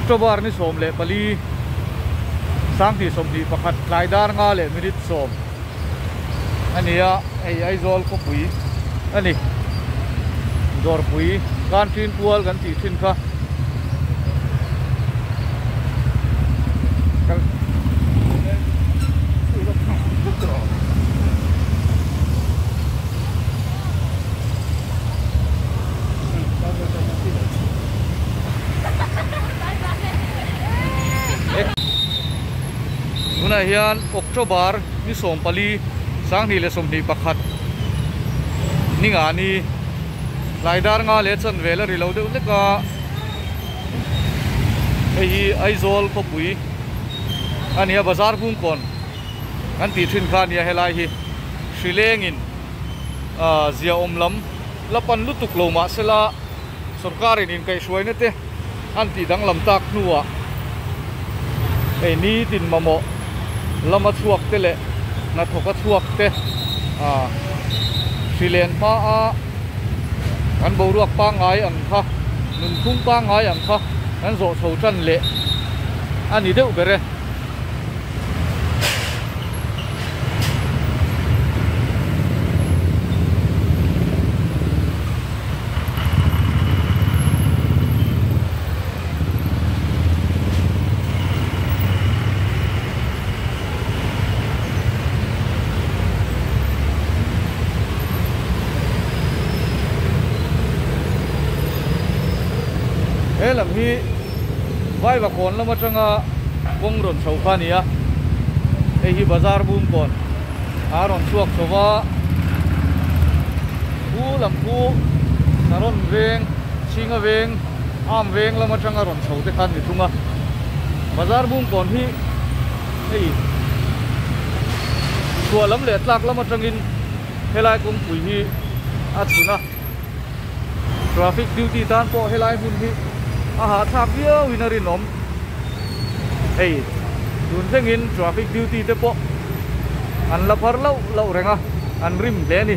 October ni 14 2021 tlai dar nga leh minute 10 ania hei Aizawl khawpui ani dawrpui Kanṭin kual kan tih thin kha. Tunah hian October ni 14 2021 ninga ni tlai dar nga leh chanve la ri lo deuh hlek a hei hi Aizawl khawpui a ni a bazar bungkawn kan tih thin kha a nia helai hi hrilengin ah ziaawm lam la pan lutuk lo mahsela sorkarin inkaihhruaina te an tih danglam tak hnuah hei nitin mamawh lama chhuak te leh hnathawka chhuak te ah hrilen hmaa kan boruak pangngai ang kha nunphung pangngai ang kha kan zawh chho tan leh a ni deuh ber e. He lam hi Vaivakawn lam atanga kawng rawn chho kha a ni a, hei hi bazar bum kawn a rawn chhuak chho va, khu lam khu Saron veng, Chhinga veng, Am veng lam atanga rawn chho te kha an ni thung a, bazar bum kawn hi hei chhuah lam leh tlak lam atangin helai kawngpui hi a chhun a, traffic duty tan pawh helai hmun hi a hahthlak viau in a rinawm hei tun thlengin traffic duty te pawh an la phar loh loh reng a an rim hle a ni.